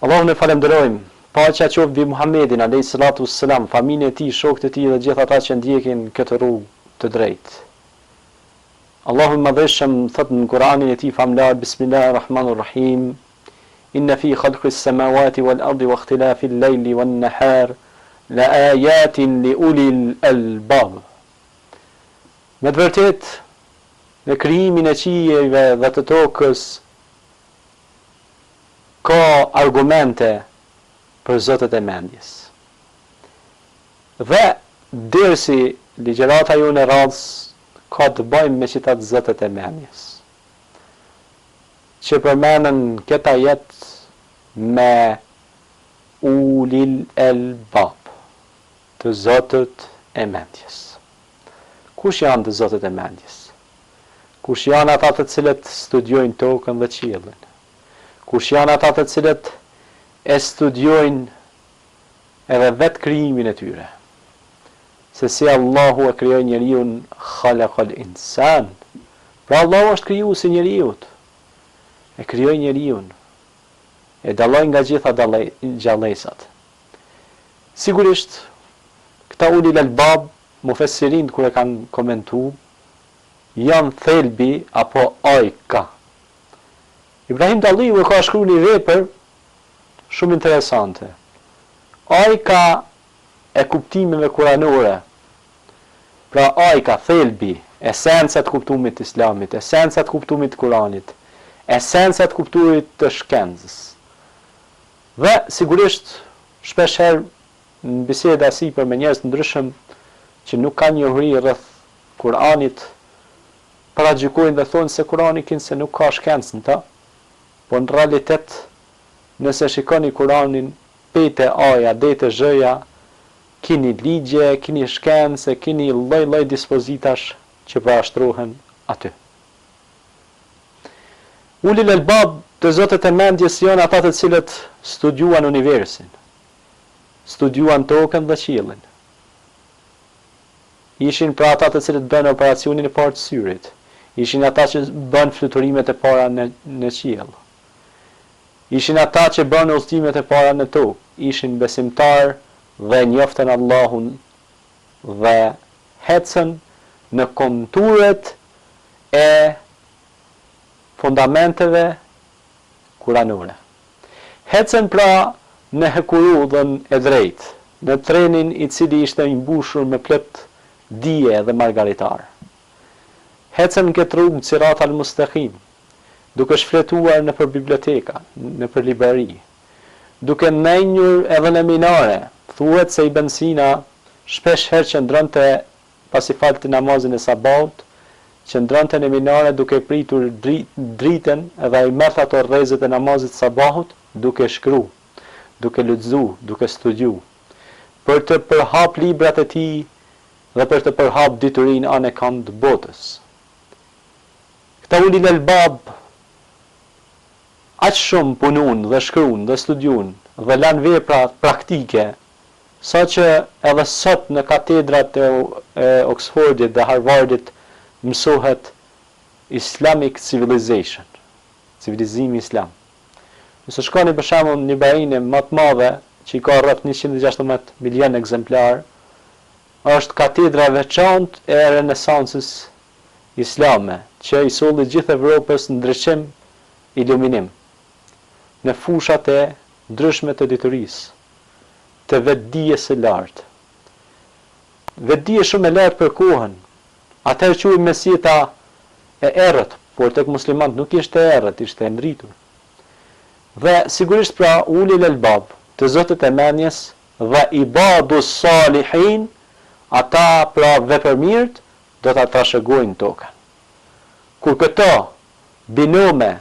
Allahun e falënderojmë, paqja qoftë mbi Muhammedin, alejhi salatu ves selam, familjen e tij, shokët e tij dhe gjithë ata që ndjekin këtë rrugë të drejtë. Allahu i Madhërishëm thotë në Kur'anin e Tij famëlartë, Bismillahir Rahmanir Rahim, Inna fi khalqis samawati wal ardi wa ikhtilafil lejli wan nahar la ayatin li ulil albab. Me të vërtetë, në krijimin e qiejve dhe të tokës ka argumente për zotët e mendjes. Dhe dersi, ligjërata jonë e radhës ka të bëjë me qita të zotët e mendjes, që përmenden në këtë ajet me ulil elbab, të zotët e mendjes. Kush janë të zotët e mendjes? Kush janë ata të cilët studiojnë tokën dhe qiellin? Kush janë ata të cilët e studiojnë edhe vetë krijimin e tyre? Se si Allahu e krijoi njeriun khalaqal insan. Pra Allahu është krijuesi i njeriut. E krijoi njeriun. E dalloi nga gjitha gjallesat. Sigurisht, këta ulil albab, mufessirinët kur e kanë komentu, janë thelbi apo ajka. Ibrahim Dalliu e ka shkru një vepër shumë interesante. Ajka e kuptimeve kuranore, pra ajka, thelbi, esenca e të kuptumit të Islamit, esenca e të kuptumit të Kuranit, esenca e të kupturit të shkencës. Dhe sigurisht shpesh herë në biseda sipër me njerëz të ndryshëm që nuk kanë njohuri rreth Kur'anit, paragjykojnë dhe thonë se Kur'ani kinse nuk ka shkencë në të, por në realitet nëse shikoni Kur'anin P te A-ja deri te Zh-ja kini ligje, kini shkencë e kini lloj lloj dispozitash që parashtrohen aty. Ulil Albab, të zotët e mendjes janë ata të cilët studiuan universin, studiuan tokën dhe qiellin. Ishin pra ata të cilët bënë operacionin e parë të syrit, ishin ata që bënë fluturimet e para në në qiell. Ishin ata që bënë udhëtimet e para në tokë, ishin besimtarë dhe e njoftën Allahun dhe ecën në konturet e fundamenteve kuranore. Ecën pra në hekurudhën e drejtë, në trenin i cili ishte i mbushur me plot dije dhe margaritarë. Ecën në këtë rrugë sirat al-mustekim, duke shfletuar nëpër biblioteka, nëpër librari, duke ndenjur edhe në minare, thuhet se Ibn Sina shpesh herë qëndronte pasi falte namazin e sabahut, qëndronte në minare duke pritur dritën dhe ai merrte ato rrezet e namazit të sabahut duke shkru, duke lexu, duke studiu, për të përhap librat e tij dhe për të përhap diturinë anekënd botës. Këta ulil albab aq shumë punun dhe shkrun dhe studiun dhe lanë vepra praktike, saqë edhe sot në katedrat e Oksfordit dhe Harvardit mësohet Islamic Civilization, civilizimi islam. Nëse shkoni për shembull në librarinë më të madhe që i ka rreth 116 milionë ekzemplarë, është katedra e veçantë e Renesancës islame, që i solli gjithë Evropës ndriçim, iluminim, në fushat e ndryshme të diturisë, të vetëdijes së lartë. Vetëdije shumë e lartë për kohën. Atëherë quhej mesjeta e errët, por tek muslimanët nuk ishte e errët, ishte e ndritur. Dhe sigurisht pra ulil elbab, të zotët e mendjes dhe ibadus salihin, ata pra vepërmirët do ta trashëgojnë tokën. Kur këto binome,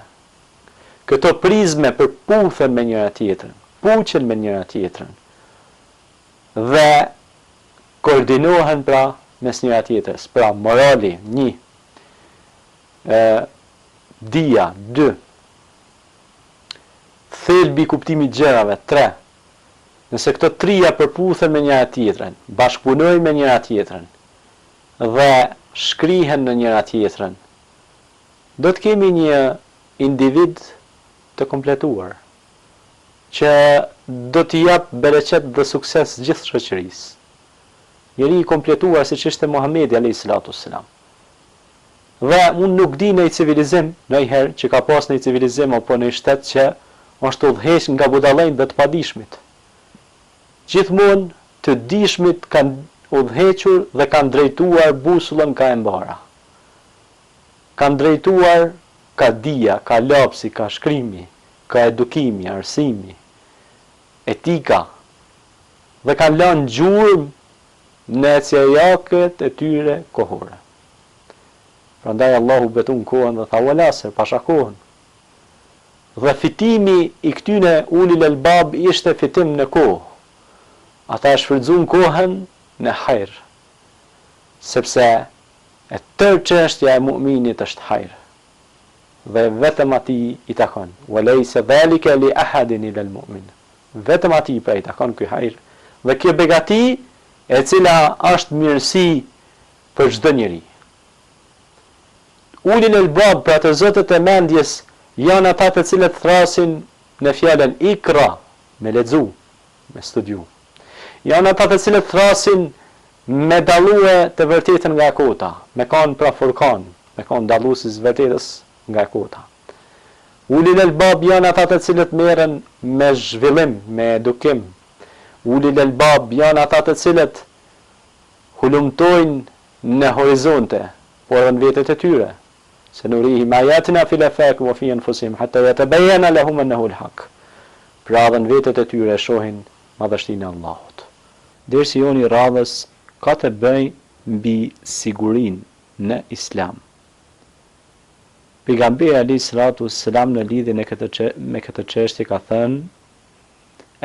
këto prizme përputhen me njëra-tjetrën, puqen me njëra-tjetrën dhe koordinohen pra mes njëra-tjetrës, pra morali, një, e, dija, dy, thelbi i kuptimit të gjërave, tre, nëse këto trija përputhen me njëra-tjetrën, bashkëpunojnë me njëra-tjetrën, dhe shkrihen në njëra-tjetrën, do të kemi një individ të kompletuar, Që do t'i jap bereqet dhe sukses gjithë shoqërisë. Njeri i kompletuar siç ishte Muhamedi alejhi salatu ves selam. Dhe unë nuk di ndonjë civilizim ndonjëherë që ka pas ndonjë civilizim apo ndonjë shtet që është udhëheq nga budallenjtë dhe të padijshmit. Gjithmonë të dijshmit kanë udhëhequr dhe kanë drejtuar busullën ka e mbara. Kanë drejtuar ka dija, ka lapsi, ka shkrimi, ka edukimi, arsimi, etika dhe kanë lanë gjurmë në ecejaket e tyre kohore. Prandaj Allahu u betu në kohën dhe tha Wal asr, pasha kohën. Dhe fitimi i këtyne ulil elbab ishte fitim në kohë. Ata e shfrytëzuan kohën në hajr. Sepse e tërë çështja e mu'minit është hajr. Dhe vetëm atij i takon. Wa lejse dhalike li ahadin ila al-mu'min. Vetëm atij pra i takon ky hajr dhe kjo begati e cila është mirësi për çdo njeri. Ulil elbab, pra të zotët e mendjes, janë ata të cilët thrasin në fjalën ikra, me lexu, me studiu. Janë ata të cilët thrasin me dallue të vërtetën nga e kota, me kanë pra furkan, me kanë dallues i së vërtetës nga e kota. Ulil elbab janë ata të cilët merren me zhvillim, me edukim. Ulil elbab janë ata të cilët hulumtojnë në horizonte, por edhe në vetet e tyre, Senurihim ayatina fil afaq wa fi anfusihim hatta yatabayyana lahum annahu al-haq. Pra edhe në vetet e tyre e shohin madhështinë e Allahut. Dersi jonë i radhës ka të bëjë mbi sigurinë në Islam. Pejgamberi alejhi salatu ves selam në lidhje me këtë me këtë çështje ka thënë,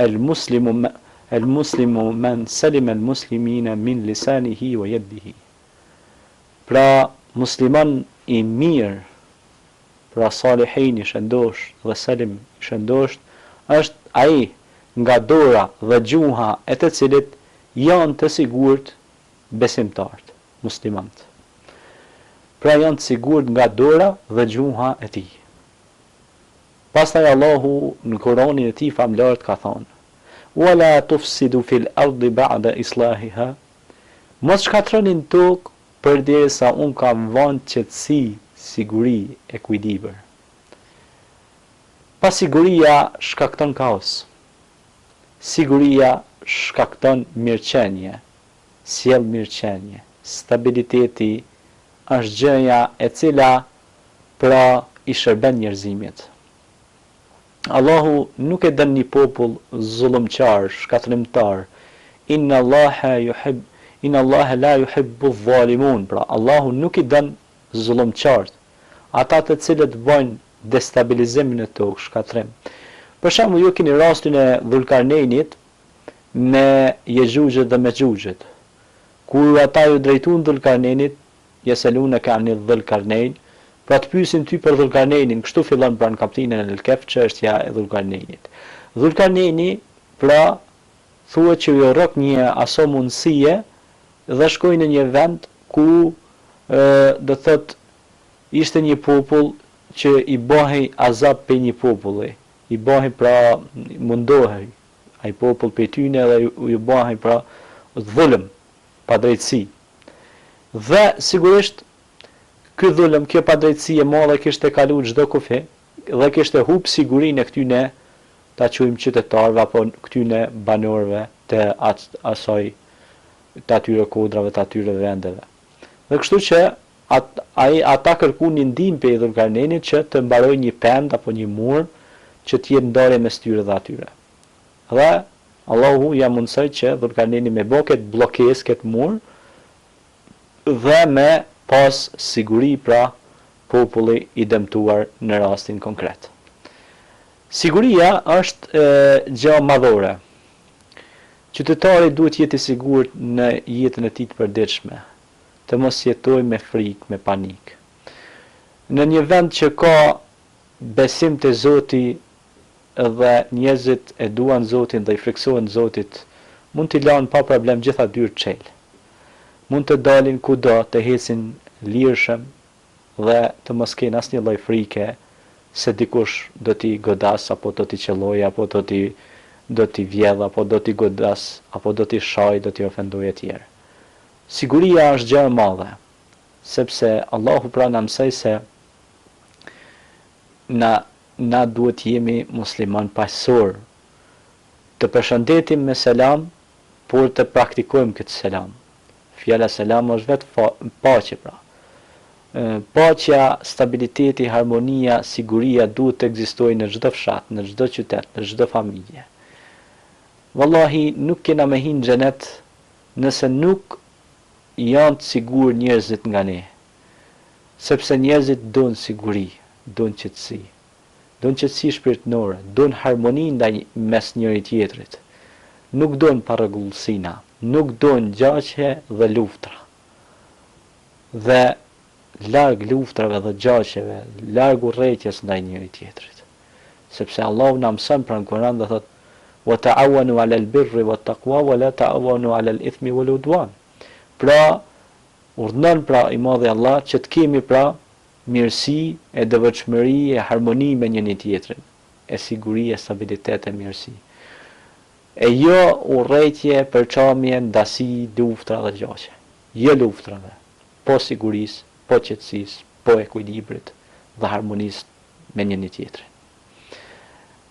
El muslimu El muslimu men selime el muslimine min lisanihi wa yedihi. Pra musliman i mirë, pra salihin i shëndoshë dhe selim i shëndoshtë është ai nga dora dhe gjuha e të cilit janë të sigurt besimtarët, muslimanët. Pra janë të sigurt nga dora dhe gjuha e tij. Pastaj Allahu në Kuranin e Tij famëlartë ka thënë, Wa la tufsidu fil ardi ba'da islahiha, Mos shkatërroni në tokë përderisa Unë kam vënë qetësi, siguri, ekuilibër. Pasiguria shkakton kaos. Siguria shkakton mirëqenie, sjell mirëqenie. Stabiliteti është gjëja e cila pra i shërben njerëzimit. Allahu nuk e don një popull zullumqar, shkatërrimtar, Inna Allahe juhib, Inna Allahe la juhibbu dhalimun, pra Allahu nuk i don zullumqarët, ata të cilët bëjnë destabilizim në tokë, shkatërrim. Për shembull, ju keni rastin e Dhulkarnejnit me Jexhuxhët dhe Mexhuxhët. Kur ata iu drejtuan Dhulkarnejnit, Jeseluneke ani Dhul-Karnejn, pra të pyesin ty për Dhul-Karnejnin, kështu fillon pra në kaptinën El-Kehf çështja e Dhul-Karnejnit. Dhul-Karnejni, pra, thuhet që iu rrok një aso mundësie dhe shkoi në një vend ku, ë, do të thotë, ishte një popull që i bëhej azab pej një populli, i bëhej pra, mundohej ai popull pej tyne dhe ju bëhej pra dhulm, padrejtësi. Dhe, sigurisht, ky dhulm, kjo padrejtësi e madhe kishte kalu çdo kufi dhe kishte hup sigurinë e këtyne, ta quajmë qytetarëve apo këtyne banorëve të asaj, të atyre kodrave, të atyre vendeve. Dhe kështu që at, ai, ata kërkuan një ndihmë prej Dhulkarnejnit që të mbarojë një pend apo një mur që të jetë ndarje mes tyre dhe atyre. Dhe Allahu ia mundësoi që Dhulkarnejni me bo këtë bllokesë, këtë mur, dhe me pas siguri pra populli i dëmtuar në rastin konkret. Siguria është gjë madhore. Qytetari duhet të jetë i sigurt në jetën e tij të përditshme, të mos jetojë me frikë, me panik. Në një vend që ka besim te Zoti dhe njerëzit e duan Zotin dhe i frikësohen Zotit, mund t'i lanë pa problem gjitha dyert çel. Mund të dalin kudo, të ecin lirshëm dhe të mos kenë asnjë lloj frike. se dikush do t'i godasë apo do t'i qëllojë apo do t'i do t'i vjedhë apo do t'i godasë apo do t'i shajë, do t'i ofendojë etj. Siguria është gjë e madhe, sepse Allahu pra na mësoi se na na duhet të jemi musliman paqësor, të përshëndetim me selam, por të praktikojmë këtë selam. Fjala selam është vetë paqe pra. Paqja, stabiliteti, harmonia, siguria duhet të ekzistojë në çdo fshat, në çdo qytet, në çdo familje. Vallahi nuk kena me hi në xhenet nëse nuk janë të sigurt njerëzit nga ne. Sepse njerëzit dojnë siguri, dojnë qetësi. Dojnë qetësi shpirtnore, dojnë harmoni ndaj mes njëri tjetrit. Nuk dojnë parregullsina, nuk dojnë gjaqe dhe luftra. Dhe larg luftrave dhe gjaqeve, larg urrejtjes ndaj njëri tjetrit. Sepse Allahu na mëson pra në Kur'an dhe thotë: "Wa ta'awanu 'alal birri wat taqwa wa la ta'awanu 'alal ithmi wal 'udwan." Pra, urdhënon pra i Madhi Allah që të kemi pra mirësi e devotshmëri e harmoni me njëri tjetrin, e siguri e stabilitet e mirësi. E jo urrejtje, përçamje, ndasi, luftra dhe gjaqe. Jo luftrave, po sigurisë, po qetësisë, po ekuilibrit dhe harmonisë me njëri-tjetrin.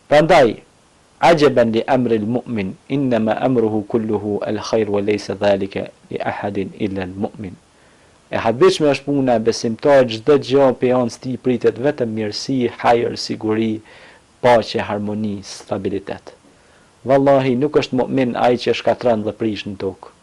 Prandaj, Ajaban li amri al-mu'min, innama amruhu kulluhu al-khayr wa laysa dhalika li ahadin illa al-mu'min. E habitshme është puna e besimtarit çdo gjë prej anës tij pritet vetëm mirësi, hajër, siguri, paqe, harmoni, stabilitet. Vallahi nuk është mu'min ai që shkatërron dhe prish në tokë.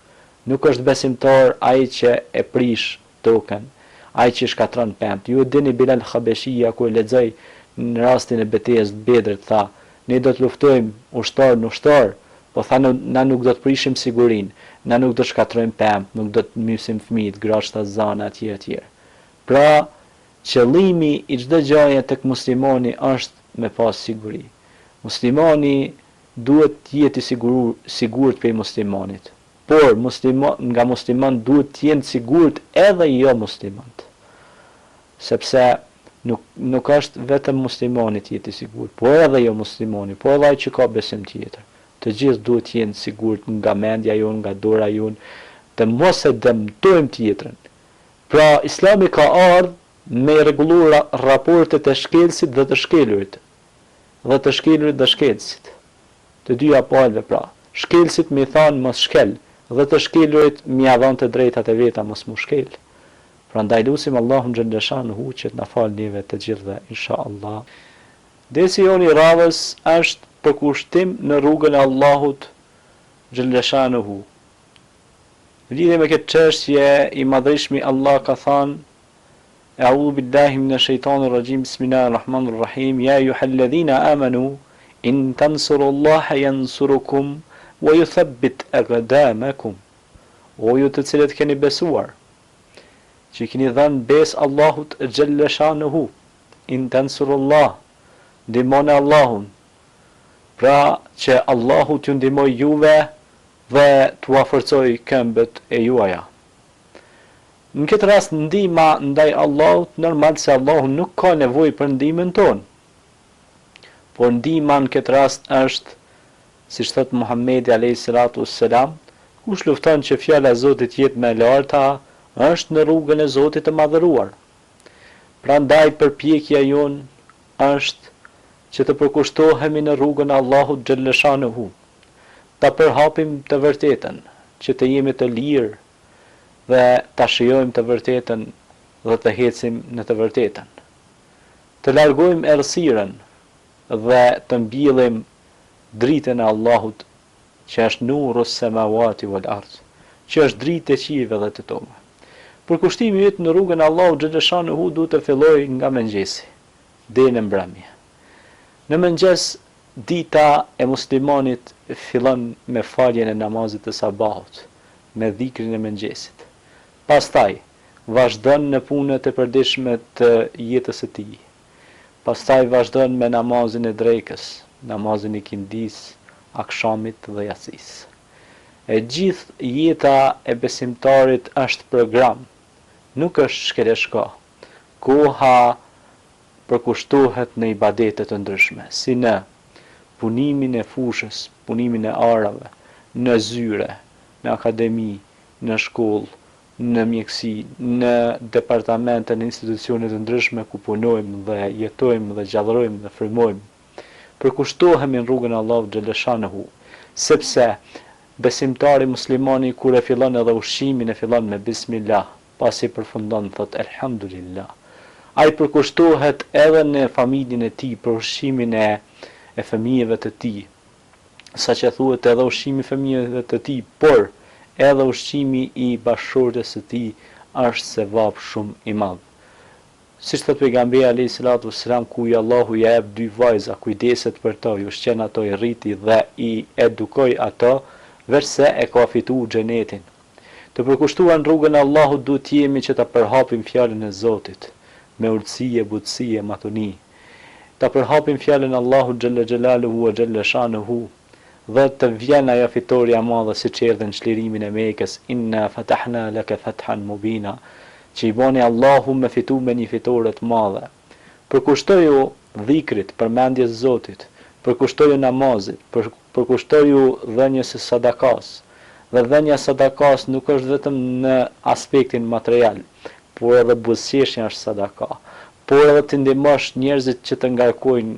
Nuk është besimtar ai që e prish tokën, ai që shkatërron pemët. Ju e dini Bilal Habeshia kur lexoi në rastin e betejës të Bedrit tha, ne do të luftojmë ushtar në ushtar, po tha na nuk do të prishim sigurinë, na nuk do të shkatërrojmë pemët, nuk do të mysim fëmijët, gratë shtatzana etj etj. Pra, qëllimi i çdo gjaje tek muslimani është me pas siguri. Muslimani duhet të jetë i sigurt prej muslimanit. Por, nga muslimanët duhet të jenë të sigurt edhe jo muslimanët. Sepse nuk nuk është vetëm muslimani të jetë i sigurt, por edhe jo muslimani, por edhe ai që ka besim tjetër. Të gjithë duhet të jenë të sigurt nga mendja jonë, nga dora jonë, të mos e dëmtojmë tjetrën. Pra, Islami ka ardhë me i rregullu raportet e shkelësit dhe të shkelurit, dhe të shkelurit dhe shkelësit. Të dyja palëve pra, shkelësit me i thanë mos shkel, dhe të shkelurit me ia dhanë të drejtat e veta mos mu shkel. Prandaj lusim Allahun xhelleshanuhu që të na falë neve të gjithëve insha Allah. Dersi jonë i radhës është përkushtim në rrugën e Allahut xhelleshanuhu. Në lidhje me këtë çështje i madhërishmi Allah ka thanë E'udhu billahi mine shejtanir rraxhim Bismillahir Rahmanir Rahim Ja ejuhalledhina amanu in tansurullaha yansurukum wa yuthabbit aqdamakum O ju të cilët keni besuar, që i keni dhënë besë Allahut xhelle shanuhu, in tansurullah, ndihmoni Allahun, pra që Allahu t'ju ndihmojë juve dhe t'ua forcojë këmbët e juaja. Në këtë rast ndihma ndaj Allahut normal se Allahu nuk ka nevojë për ndihmën tonë. Por ndihma në këtë rast është, siç thotë Muhammedi alejhi salatu ue selam, kush lufton që fjala e Zotit të jetë më e larta, është në rrugën e Zotit të Madhëruar. Prandaj përpjekja jonë është që të përkushtohemi në rrugën e Allahut xhelleshanuhu, ta përhapim të vërtetën, që të jemi të lirë dhe ta shijojmë të vërtetën dhe të ecim në të vërtetën. Të largojmë errësirën dhe të mbjellim dritën e Allahut që është nuru semawati wal ard, që është dritë e qiejve dhe të tokës. Përkushtimi yt në rrugën e Allahut xheleshanuhu duhet të fillojë nga mëngjesi deri në mbrëmje. Në mëngjes dita e muslimanit fillon me faljen e namazit të sabahut, me dhikrin e mëngjesit. Pastaj, vazhdon në punët e përditshme të jetës së tij. Pastaj vazhdon me namazin e drekës, namazin e ikindisë, akshamit dhe jacisë. E gjithë jeta e besimtarit është program, nuk është shkel e shko. Koha. përkushtohet në ibadete të ndryshme, si në punimin e fushës, punimin e arave, në zyre, në akademi, në shkollë, në mjekësi, në departamente, në institucione të ndryshme ku punojmë dhe jetojmë dhe gjallërojmë dhe frymojmë. Përkushtohemi në rrugën e Allahut xheleshanuhu, sepse besimtari muslimani kur e fillon edhe ushqimin e fillon me Bismillah, pasi përfundon thotë Elhamdulillah. Ai përkushtohet edhe në familjen e tij për ushqimin e e fëmijëve të tij, sa që thuhet edhe ushqimi i fëmijëve të tij, por edhe ushqimi i bashkëshortes së tij është sevap shumë i madh. Siç thotë Pejgamberi alejhi salatu ves selam kuj Allahu ia jep dy vajza, kujdeset për to, i ushqen ato, i rriti dhe i edukoi ato, veçse e ka fitu xhenetin. Të përkushtuar në rrugën e Allahut duhet të jemi që ta përhapim fjalën e Zotit, me urtësi e butësi e matuni. Ta përhapim fjalën e Allahut xhelle xhelaluhu wa xhelle shanuhu dhe të vjen ajo fitorja e madhe siç erdhi në çlirimin e Mekës, Inna fatahna leke fathan mubina, që i bani Allahu me fitu me një fitore të madhe. Përkushtoju dhikrit, përmendjes së Zotit, përkushtoju namazit, përkushtoju dhënies së sadakasë. Dhe dhënia e sadakasë nuk është vetëm në aspektin material, por edhe buzëqeshja është sadaka. Por edhe t'i ndihmosh njerëzit që të ngarkojnë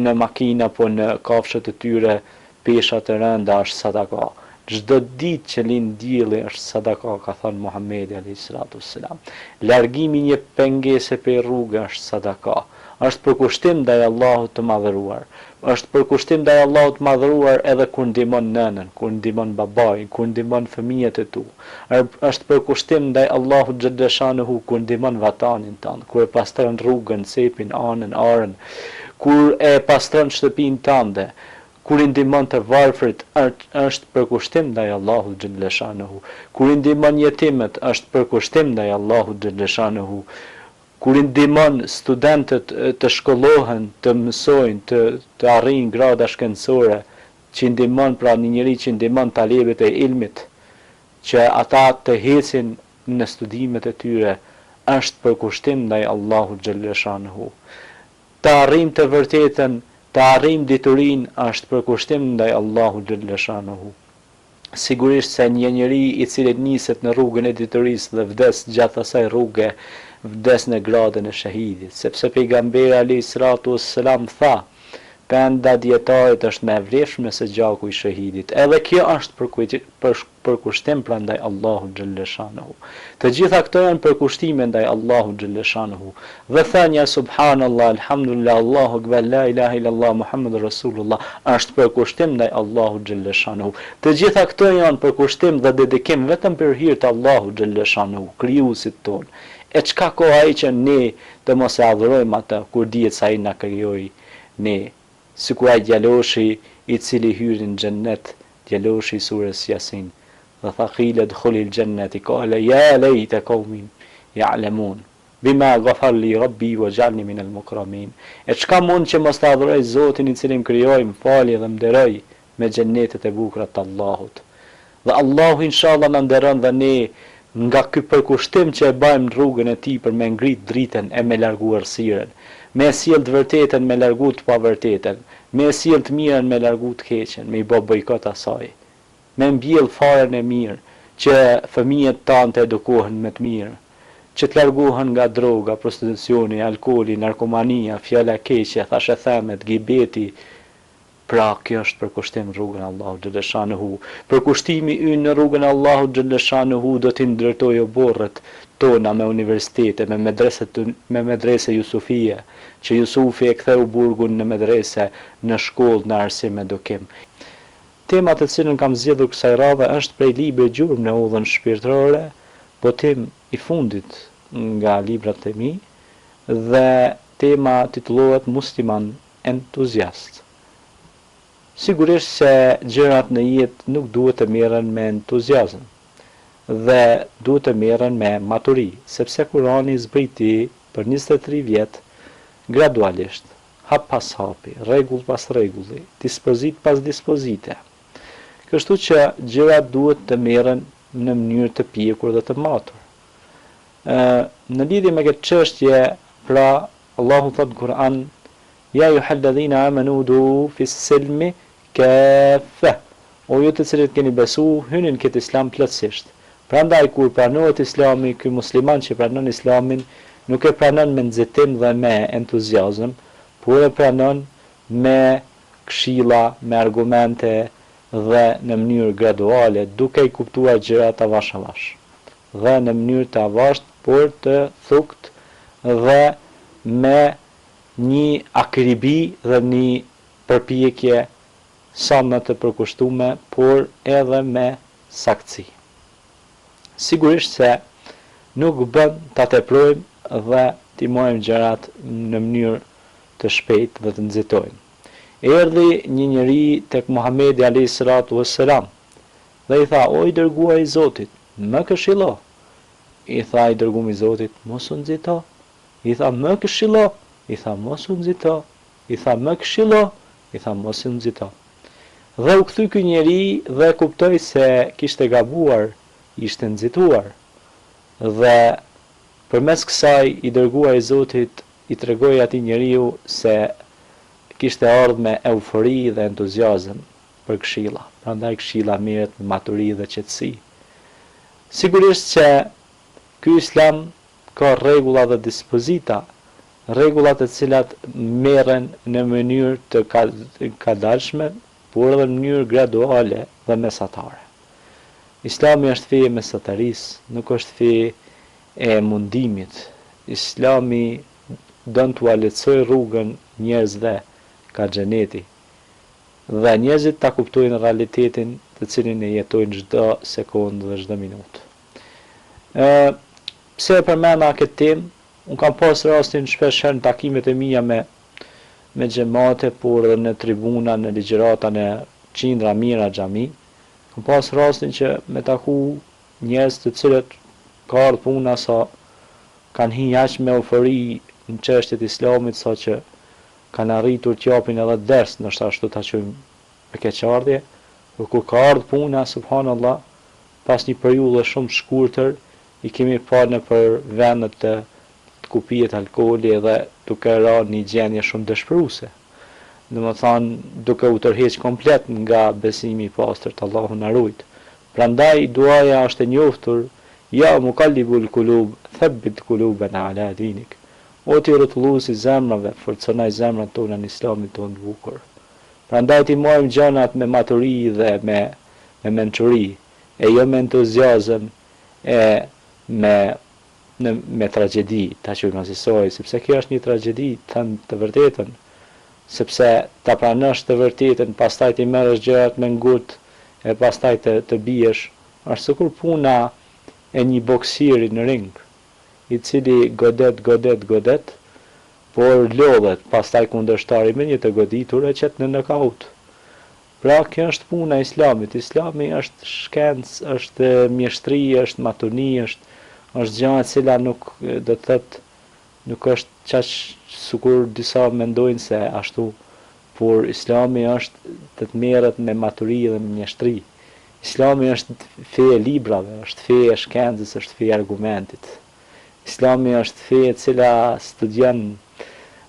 në makinë apo në kafshët e tyre pesha të rënda është sadaka. Çdo ditë që lind dielli është sadaka, ka thënë Muhamedi alejhi salatu ves selam. Largimi i një pengese prej rruge është sadaka. Është përkushtim ndaj Allahut të Madhëruar. Është përkushtim ndaj Allahut të Madhëruar edhe kur ndihmon nënën, kur ndihmon babain, kur ndihmon fëmijët e tu. Është përkushtim ndaj Allahut xhelleshanuhu kur ndihmon vatanin tënd, kur e pastron rrugën, cepin, anën, arën, kur e pastron shtëpinë tënde, kur i ndihmon të varfrit, është përkushtim ndaj Allahut xhelleshanuhu. Kur i ndihmon jetimët, është përkushtim ndaj Allahut xhelleshanuhu. Kur i ndihmon studentët të shkollohen, të mësojnë, të të arrijnë grada shkencore, që i ndihmon pra një njeri që i ndihmon talebet e ilmit, që ata të ecin në studimet e tyre, është përkushtim ndaj Allahut xhelleshanuhu. Të arrijmë të vërtetën, të arrijmë diturinë, është përkushtim ndaj Allahut xhelleshanuhu. Sigurisht se një njeri i cili niset në rrugën e diturisë dhe vdes gjatë asaj rruge, vdes në gradën e shehidit, sepse Pejgamberi alejhi salatu ves selam tha, Penda e dijetarit është më e vlefshme se gjaku i shehidit. Edhe kjo është përkushtim pra ndaj Allahut xhelleshanuhu. Të gjitha këto janë përkushtime ndaj Allahut xhelleshanuhu. Dhe thënia Subhanallah, Elhamdulillah, Allahu Ekber, La ilahe illallah, Muhammedur Rasulullah është përkushtim ndaj Allahut xhelleshanuhu. Të gjitha këto janë përkushtim dhe dedikim vetëm për hir të Allahut xhelleshanuhu, Krijuesit tonë. E çka ka ai që ne të mos e adhurojmë atë, kur dihet se ai na krijoi ne, sikur ai djaloshi i cili hyri në xhennet, djaloshi i sures Jasin, dhe tha qile dkhulil xhennete kale ja lejte kaumi ja'lemun bima ghafar li rabbi wa ja'alni minel mukramin e çka mund që mos ta adhuroj Zotin i cili më krijoi, më fali dhe më nderoi me xhennetet e bukura të Allahut. Dhe Allahu inshallah na nderon dhe ne nga ky përkushtim që e bajmë në rrugën e Tij për me ngrit dritën e me largu errësirën, me e sjell të vërtetën me largu të pavërtetën, me e sjell të mirën me largu të keqen, me i bo bojkot asaj, me mbjell farën e mirë, që fëmijët tanë të edukohen me të mirë, që të largohen nga droga, prostitucioni, alkooli, narkomania, fjala e keqe, thashethemet, gibeti, Pra, kjo është përkushtim në rrugën e Allahut xheleshanuhu. Përkushtimi ynë në rrugën e Allahut xheleshanuhu do t'i ndërtojë oborret tona me universitete, me medrese me medrese Jusufije, që Jusufi e ktheu burgun në medrese, në shkollë, në arsim edukim. Tema të cilën kam zgjedhur kësaj radhe është prej librit Gjurmë në udhën shpirtërore, botim i fundit nga librat e mi, dhe tema titullohet Musliman entuziast. Sigurisht se gjërat në jetë nuk duhet të merren me entuziazëm dhe duhet të merren me maturi, sepse Kurani zbriti për 23 vjet gradualisht, hap pas hapi, rregull pas rregulli, dispozitë pas dispozite. Kështu që gjërat duhet të merren në mënyrë të pjekur dhe të matur. Ë në lidhje me këtë çështje, pra. Allahu thotë në Kur'an, Ja ejuhalladhina amanu udhulu fis-silmi kaffe, O ju të cilët keni besu, hyni në këtë Islam plotësisht. Prandaj kur pranohet Islami, ky musliman që pranon Islamin, nuk e pranon me nxitim dhe me entuziazëm, por e pranon me këshilla, me argumente dhe në mënyrë graduale, duke i kuptuar gjërat avash avash. Dhe në mënyrë të avashtë, por të thuktë dhe me nji akribi dhe nji përpjekje sa më të përkushtume, por edhe me saktësi. Sigurisht se nuk bën ta teprojmë dhe t'i marrim gjërat në mënyrë të shpejtë dhe të nxitojmë. Erdhi një njeri tek Muhamedi alejhi salatu ue selam dhe i tha, O i dërguari i Zotit, më këshillo! I tha i dërgumi i Zotit, Mos u nxito! I tha, Më këshillo! I tha, Mos u nxito! I tha, Më këshillo! I tha, Mos u nxito! Dhe u kthy ky njeri dhe e kuptoi se kishte gabuar, ishte nxituar. Dhe përmes kësaj i dërguari i Zotit i tregoi atij njeriu se kishte ardhë me eufori dhe entuziazëm për këshilla. Prandaj këshilla merret me maturi dhe qetësi. Sigurisht që ky Islam ka rregulla dhe dispozita, rregulla të cilat merren në mënyrë të kadalshme, por edhe në mënyrë graduale dhe mesatare. Islami është fe e mesatarisë, nuk është fe e mundimit. Islami don t'ua lehtësojë rrugën njerëzve ka xheneti dhe njerëzit ta kuptojnë realitetin të cilin e jetojnë çdo sekondë dhe çdo minutë. Ë pse e përmenda këtë temë? Unë kam pas rastin shpesh herë në takimet e mia me me xhemate, por edhe në tribuna, në ligjërata në qindra mijëra xhami, kam pas rastin që me taku njerëz të cilët ka ardhur puna sa kanë hi aq me eufori në çështjet e Islamit sa që kanë arritur të japin edhe ders, ndoshta ashtu ta quajmë me keqardhje, por kur ka ardhur puna, subhanallah, pas një periudhe shumë të shkurtër, i kemi pa nëpër vende të ku pihet alkooli edhe duke ra në një gjendje shumë dëshpëruese. Domethënë duke u tërheq komplet nga besimi i pastërt, Allahu na rujt. Prandaj duaja është e njoftur, Ja mukallibul kulub, thabbit kulubena ala dinik. O ti rrotullues i zemrave, forconaj zemrat tona në Islamin tonë të bukur. Prandaj t'i marrim gjanat me maturi dhe me me mençuri, e jo me entuziazëm e me në me tragjedi, ta quajmë asisoj, sepse kjo është një tragjedi, të them të vërtetën, sepse ta pranosh të vërtetën, pastaj t'i merrësh gjërat me ngut e pastaj të të biesh, është sikur puna e një boksieri në ring, i cili godet, godet, godet, por lodhet, pastaj kundërshtari me një të goditur e qet në nokaut. Pra kjo është puna e Islamit, Islami është shkencë, është mjeshtri, është maturi, është është gjë e cila nuk do të thotë nuk është qaq sikur disa mendojnë se ashtu, por Islami është të të merret me maturi dhe me mjeshtri. Islami është fe e librave, është fe e shkencës, është fe e argumentit. Islami është fe e cila studion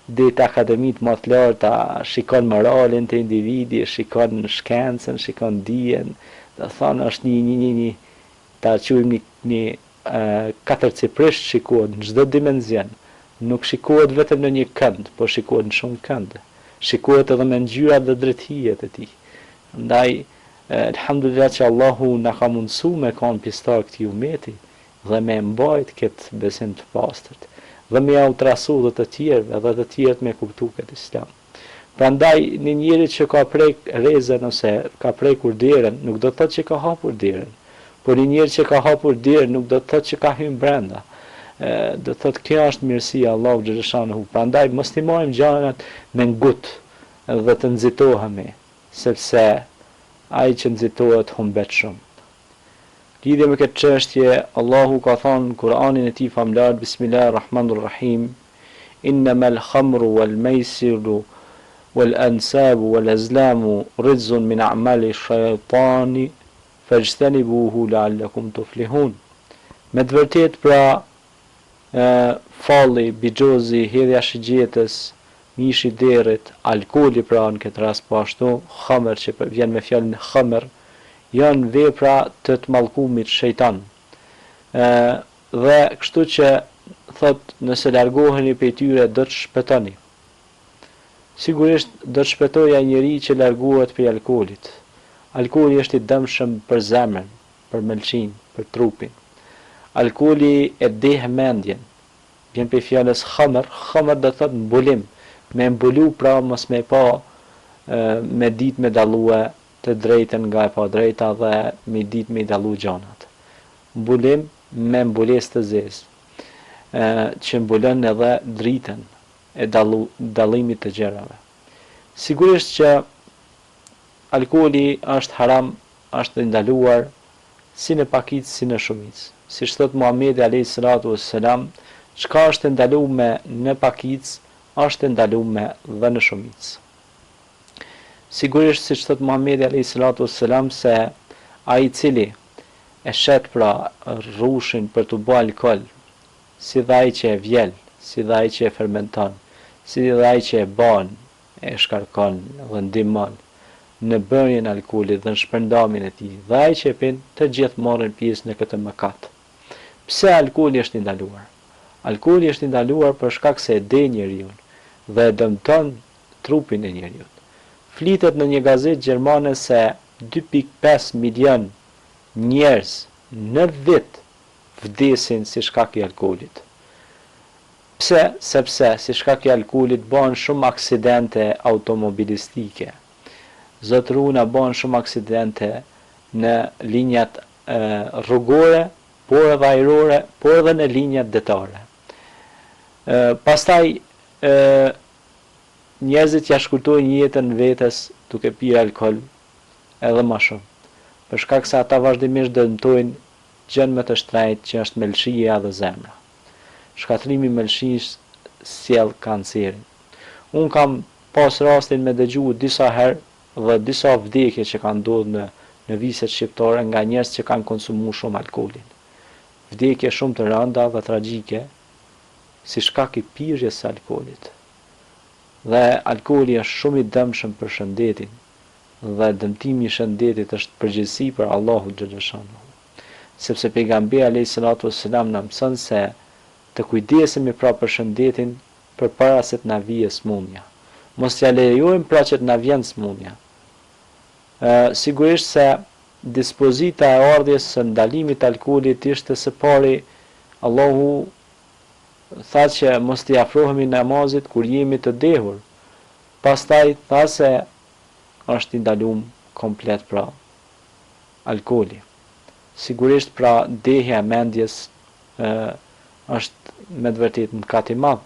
deri te akademitë më të larta, shikon moralin te individi, shikon shkencën, shikon dijen, do të thonë është një një një një ta quajmë një një katërcipërisht shikohet në çdo dimension, nuk shikohet vetëm në një kënd, por shikohet në shumë kënde. Shikohet edhe me ngjyrat dhe dritëhijet e tij. Ndaj, elhamdulillah që Allahu na ka mundësu me kanë pjesëtar këtij umeti, dhe me e mbajt këtë besim të pastërt dhe me jau trasu dhe të tjerëve dhe të tjerët me kuptu këtë islam. Prandaj një njeri që ka prek rezen ose ka prekur derën nuk do të thotë që ka hapur derën, por një njeri që ka hapur derën nuk do të thotë që ka hyrë brenda. Do të thotë kjo është mirësia e Allahut xheleshanuhu. Prandaj mos t'i marrim gjanat me ngut dhe të nxitohemi, sepse ai që nxitohet humbet shumë. Lidhje me këtë çështje, Allahu ka thënë në Kur'anin e Tij famëlartë, Bismillahir Rahmanir Rahim, Innamal khamru wal maisiru wal ansabu wal azlamu rijzun min a'mali shaytani fajtanibuhu la'allakum tuflihun. Me të vërtetë pra. Falli, bixhozi, hedhja e shigjetës, mishi i derrit, alkooli pra në këtë rast po ashtu, khamër që vjen me fjalën khamër, janë vepra të të mallkumit shejtan. Ë dhe kështu që thotë nëse largoheni prej tyre do të shpëtoni. Sigurisht do të shpëtojë ai njeri që largohet prej alkoolit. Alkooli është i dëmshëm për zemrën, për mëlçinë, për trupin. Alkooli e deh mendjen. Vjen prej fjalës khamër, khamër do të thotë mbulim, me e mbulu pra mos me e pa me ditë me dallue të drejtën nga e padrejta dhe me ditë me i dallu gjanat. Mbulim me mbulesë të zezë, që mbulon edhe dritën e dallu, dallimit të gjërave. Sigurisht që alkooli është haram është i ndaluar si në pakicë si në shumicë. Siç thotë Muhamedi alejhi salatu ue selam, çka është e ndalume në pakicë, është e ndalume dhe në shumicë. Sigurisht siç thotë Muhamedi alejhi salatu ue selam se ai i cili e shet pra rrushin për t'u bë alkool, si dhe ai që e vjel, si dhe ai që e fermenton, si dhe ai që e ban, e shkarkon dhe ndihmon në bërjen e alkoolit dhe në shpërndarjen e tij, dhe ai që e pin, të gjithë marrin pjesë në këtë mëkat. Pse alkooli është i ndaluar? Alkooli është i ndaluar për shkak se e deh njeriun dhe e dëmton trupin e njeriut. Flitet në një gazetë gjermane se 2.5 milionë njerëz në vit vdesin si shkak i alkoolit. Pse? Sepse, si shkak i alkoolit bëhen shumë aksidente automobilistike. Zot runa bëhen shumë aksidente në linjat rrugore, por edhe ajrore, por edhe në linjat detare. Pastaj njerëzit ja shkurtojnë jetën vetes duke pirë alkool edhe ma shumë, për shkak se ata vazhdimisht dëmtojnë gjënë më të shtrenjtë që është mëlçia dhe zemra. Shkatërrimi i mëlçisë sjell kancerin. Unë kam pas rastin me dëgju disa herë dhe disa vdekje që kanë ndodhur në në viset shqiptare nga njerëz që kanë konsumu shumë alkoolin. Vdekje shumë të rënda dhe tragjike si shkak i pirjes së alkoolit. Dhe alkooli është shumë i dëmshëm për shëndetin dhe dëmtimi i shëndetit është përgjegjësi për Allahun xheleshanuhu. Sepse Pejgamberi alejhi salatu ue selam na mëson se të kujdesemi pra për shëndetin përpara se të na vijë sëmundja. Mos t'ia lejojmë pra që të na vjen sëmundja. Ë sigurisht se dispozita e ardhjes së ndalimit të alkoolit ishte së pari Allahu tha që mos t'i afrohemi namazit kur jemi të dehur. Pastaj tha se është i ndalum komplet pra alkooli. Sigurisht pra dehja e mendjes është me të vërtetë mëkat i madh.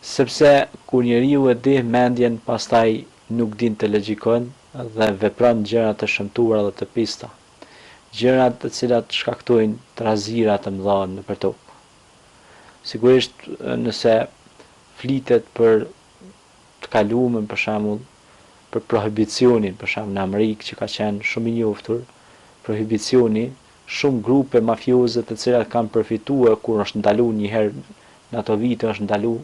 Sepse kur njeriu e deh mendjen pastaj nuk din të logjikon dhe vepron gjëra të shëmtuara dhe të pista. Gjëra të cilat shkaktojnë trazira të mëdha nëpër tokë. Sigurisht nëse flitet për të kalumen për shembull për prohibicionin për shembull në Amerikë që ka qenë shumë i njoftur prohibicioni shumë grupe mafioze të cilat kanë përfitue kur është ndalu një herë në ato vite është ndalu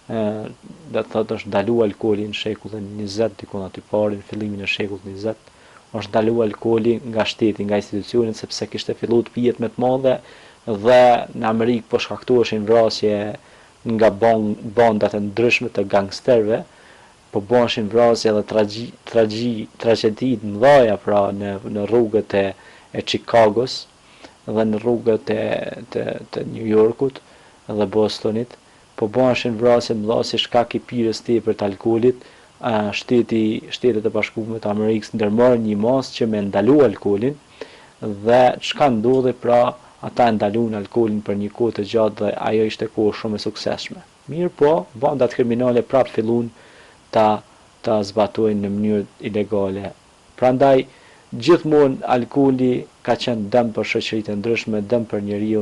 do të thotë është ndalu alkooli në shekullin 20 diku aty pari në fillimin e shekullit 20 është ndalu alkooli nga shteti nga institucionet sepse kishte fillu të pijet me të madhe dhe në Amerikë po shkaktoheshin vrasje nga bandat e ndryshme të gangsterëve, po bëheshin vrasje dhe tragji, tragji, tragjedi të mëdha pra në në rrugët e e Chicagos dhe në rrugët e të të New Yorkut dhe Bostonit, po bëheshin vrasje të mëdha si shkak i pirjes tepër të alkoolit, shteti Shtetet e Bashkuara të Amerikës ndërmorën një masë që me ndalu alkoolin dhe çka ndodhi pra ata e ndaluan alkoolin për një kohë të gjatë dhe ajo ishte kohë shumë e suksesshme. Mirëpo, bandat kriminale prapë filluan ta ta zbatojnë në mënyrë ilegale. Prandaj, gjithmonë alkooli ka qenë dëm për shoqëritë e ndryshme, dëm për njeriun.